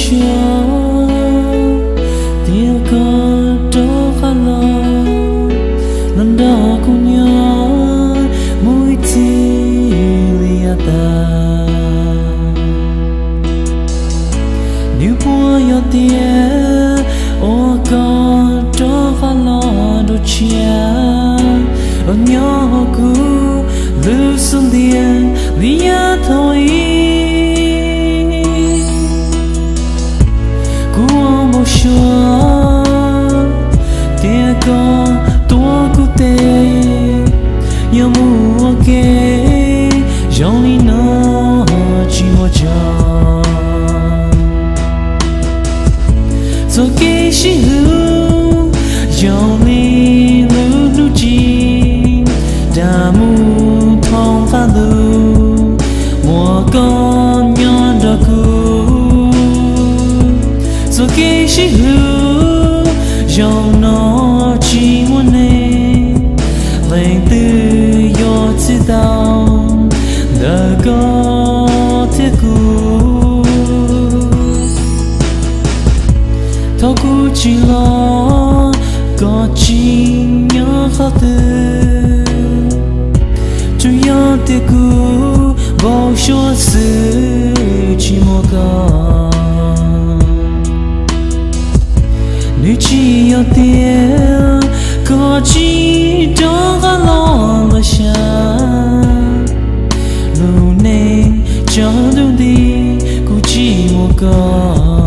siab tias koj rov qab los, los nrog kuv nyob mus ib txhis li yav tas. Nws puas yog tiag uas koj rov qab los dua tshiab, los nyob hauv kuv lub xub ntiag li yav thaum ub? Kuv ua npau suav tias koj tuav kuv tes, yuav mus ua ke zoo li no tsis muaj tsaug. Txoj kev sib hlub zoo li lub hnub tsim, dag mus thoob qab ntuj, muaj koj nyob nrog kuv. Txoj kev sib hlub zoo no tsis muaj neeg leej twg yuav txhij tau ntawm koj thiab kuv. Thaum kuv tsis los, koj tsis nyob qhov twg, tsuas yog tias kuv npau suav xwb tsis muaj koj. Nws tsis yog tias koj tsis rov qab los lawm xyov, lub neej tsaus ntuj nti kuv tsis muaj koj.